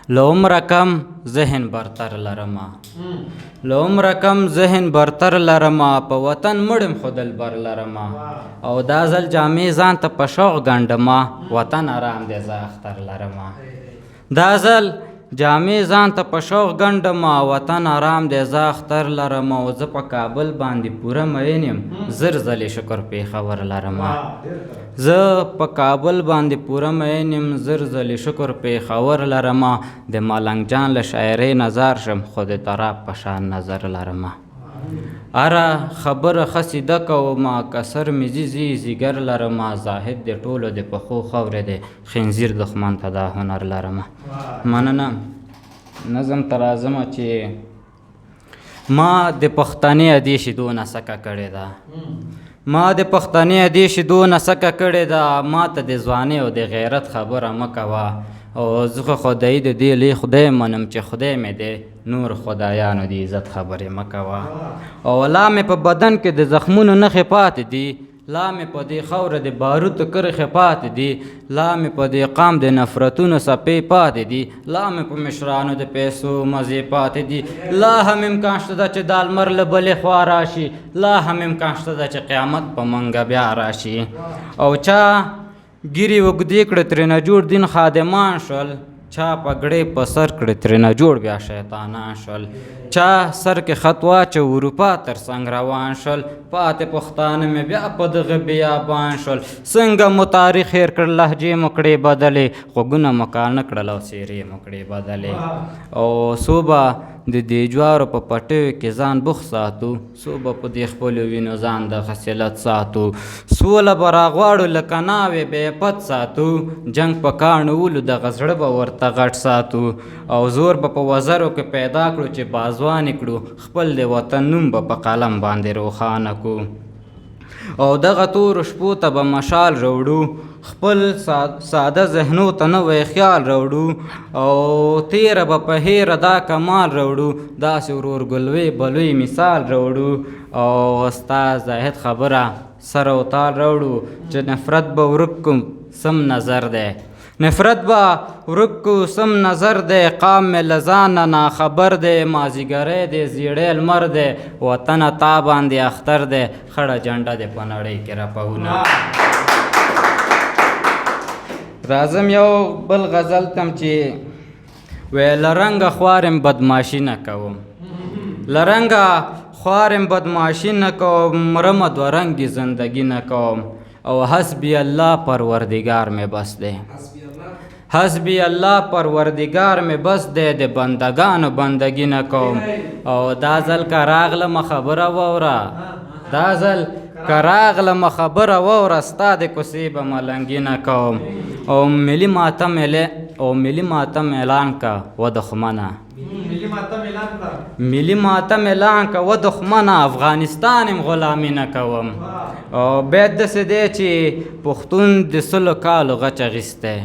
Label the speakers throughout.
Speaker 1: له عمره کم ذهن برتر لرمه، له عمره کم ذهن برتر لرمه، په وطن مړم خو دلبر لرمه. او دا ځل جامې ځان ته په شوق ګنډمه، وطن آرام دی زه اختر لرمه. دا ځل جامې ځان ته په شوق ګنډمه، وطن آرام دی زه اختر لرمه. او زه په کابل باندې پوره مین یم، زر ځلې شکر پېښور لرمه. زه په کابل باندې پوره مین یم، زر ځلې شکر پېښور لرمه. د ملنګ جان له شاعرۍ نه ځار شم، خو د تراب په شان نظر لرمه. هره خبره ښه سیده کومه، که سر مې ځي ځي ځیګر لرمه. زاهد د ټولو د پښو خاورې دی، خنزیر دښمن ته دا هنر لرمه. مننه. نظم ته راځمه چې ما د پښتنې ادې شیدو نه سکه کړې ده، ما د پښتنې ادې شیدو نه سکه کړې ده، ما ته د ځوانۍ او د غیرت خبره مه کوه. او زه خو خدای د دې لوی خدای منم چې خدای مې دی، نور خدایانو د عزت خبرې مه کوه. او لا مې په بدن کې د زخمونو نښې پاتې دي، لا مې په دې خاوره د باروتو کرښې پاتې دي، لا مې په دې قام د نفرتونو څپې پاتې دي، لا مې په مشرانو د پیسو مزې پاتې دي. لا هم امکان شته ده چې دا لمر له بلې خوا راشي، لا هم امکان شته ده چې قیامت په مونږه بیا راشي. او چا ږیرې اوږدې کړې ترېنه جوړ دین خادمان شول، چا پګړۍ په سر کړې ترېنه جوړ بیا شیطانان شول، چا سر کې خط واچو اروپا تر څنګ روان شول، پاتې پښتانه مې بیا په دغه بیابان شول. څنګه مو تاریخ هېر کړ، لهجې مو کړې بدلې، غوږونه مو کاڼه کړل او څېرې مو کړې بدلې. او څو به د دې جوارو په پټیو کې ځان بوخت ساتو، څو به په دې خپلو وینو ځان د خصلت ساتو، سوله به راغواړو لکه ناوې به یې پت ساتو، جنګ په کاڼو ولو دغه زړه به ورته غټ ساتو. او زور به په وزرو کې پیدا کړو چې بازوان یې کړو، خپل د وطن نوم به په قلم باندې روښانه کړو. او دغه تورو شپو ته به مشال راوړو، خپل ساده ذهنو ته نوی خیال راوړو. او تیره به په هیره دا کمال راوړو، داسې ورورګلوې به لوی مثال راوړو. او استاد زاهد خبره سر او تال راوړو چې نفرت به ورک کړو سم نظر دی، نفرت به ورک کو سم نظر دی، قام مې له ځانه ناخبر دی، مازیګری دی زیړی لمر دی، وطنه تا باندې اختر دی، خړه جنډه دی په نړۍ کې رپوونه. راځم یو بل غزل تم چې وی له رنګه خوارم بدماشي نه کوم، له رنګه خوارم بدماشي نه کوم، مرمه دوه رنګې زندګي نه کوم. او حسبی الله پروردګار مې بس دی، حسبی الله پروردګار مې بس دی، د بندګانو بندګي نه کوم. او دا ځل که راغلمه خبره واوره، دا ځل که راغلمه خبره واوره، ستا د کوڅې به ملنګي نه کوم. او ملي ماتم او ملي ماتم اعلان که و دښمنه، ملي ماتم اعلان که و دښمنه، افغانستان هم غلامي نه کوم. او بیت داسې دی چې پښتون د 100 کالو غچ اخیستی،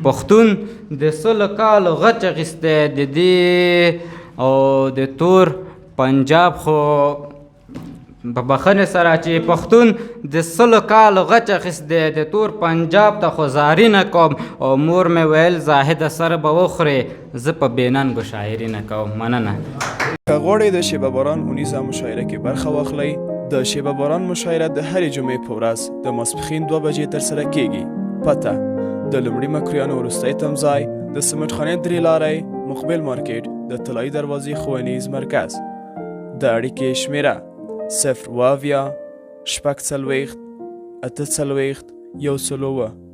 Speaker 1: پښتون د 100 کالو غچ اخیستی، د دې او د تور پنجاب خو په بخښنې سره چې پښتون د 100 کالو غچ اخیست دی، د تور پنجاب ته خو زاري نه کوم. او مور مې ویل زاهده سر به وخورې، زه په بې ننګو شاعري نه کوم. مننه.
Speaker 2: که غواړئ د شیبه باران اونیزه مشاعره کې برخه واخلئ، د شیبه باران مشاعره د هرې جمعې په ورځ د ماسپښین 2 بجې ترسره کیږي. پته: د لومړي مکریانو وروستی تمځای، د سمټخانې 3 لارې، مقبل مارکیټ، د طلایي دروازې ښوونیز مرکز. د اړیکې شمیره 0 70 46 48 107.